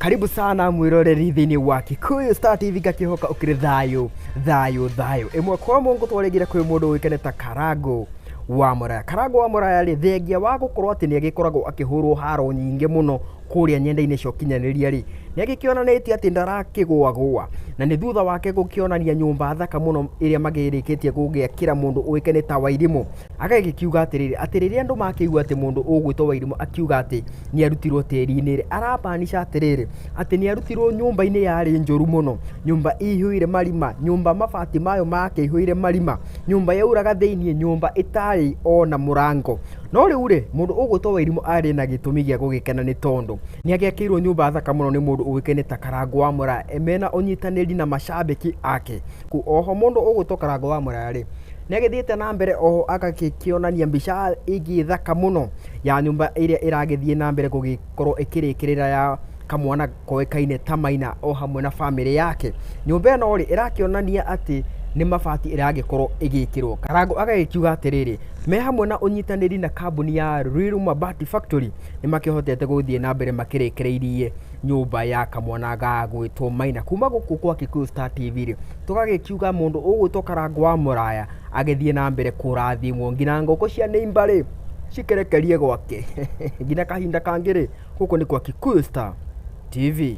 Karibu sana mwiroreri thĩinĩ wa Kikuyu Star TV, ngakĩhoka ũkĩrĩ thayũ thayũ thayũ. Ĩmwe kwa ĩmwe ngũtwarĩgire kwĩ mũndũ ũĩkaine ta Karango wa Mũraya. Karango wa Mũraya rĩ, thengia wa gũkorwo atĩ nĩ agĩkoragwo akĩhũrwo haro nyingĩ mũno kũrĩa nyenda-inĩ cia ũkinyanĩria rĩ, nĩ agĩkĩonanĩtie atĩ ndarakĩgũagũa, na nĩ thutha wake gũkĩonania nyũmba thaka mũno ĩrĩa magĩrĩkĩtie gũgĩakĩra mũndũ ũĩkaine ta Wairimũ. Agagĩkiuga atĩrĩrĩ, atĩ rĩrĩa andũ makĩigua atĩ mũndũ ũgwĩtwo Wairimũ akiuga atĩ nĩ arutirwo tĩri-inĩ rĩ, aramaanisha atĩrĩrĩ, atĩ nĩ arutirwo nyũmba-inĩ yarĩ njũru mũno, nyũmba ĩihũire marima, nyũmba mabati mayo makĩihũire marima, nyũmba yauraga thĩiniĩ, nyũmba ĩtarĩ ona mũrango. No rĩu rĩ, mũndũ ũgwĩtwo Wairimũ arĩ na gĩtũmi gĩa gũgĩkena nĩ tondũ nĩ agĩakĩirwo nyũmba thaka mũno nĩ mũndũ ũĩkaine ta Karangũ wa Mũraya mena ũnyitanĩri na macambĩki ake. Oho mũndũ ũgwĩtwo Karangũ wa Mũraya rĩ, nĩ agĩthiĩte na mbere oho agagĩkĩonania mbica ĩngĩ thaka mũno ya nyũmba ĩrĩa ĩragĩthiĩ na mbere gũgĩkorwo ĩkĩrĩkĩrĩra ya kamwana koĩkaine ta Maina o hamwe na bamĩrĩ yake. Nyũmba ĩno rĩ, ĩrakĩonania atĩ nĩ mabati ĩragĩkorwo ĩgĩkĩrwo. Karangũ agagĩkiuga atĩrĩrĩ, me hamwe na ũnyitanĩri na kambuni ya Ruiru Mabati Factory nĩ makĩhotete gũthiĩ na mbere makĩrĩkĩrĩirie nyũmba ya kamwana ga gwĩtwo Maina. Kuma gũkũ kwa Kikuyu Star TV rĩ, tũgagĩkiuga mũndũ ũgwĩtwo Karangũ wa Mũraya agĩthiĩ na mbere kũrathimwo nginya ngũkũ cia neighbour rĩ, cikerekerie gwake. Nginya kahinda kangĩ rĩ, gũkũ nĩ kwa Kikuyu Star TV.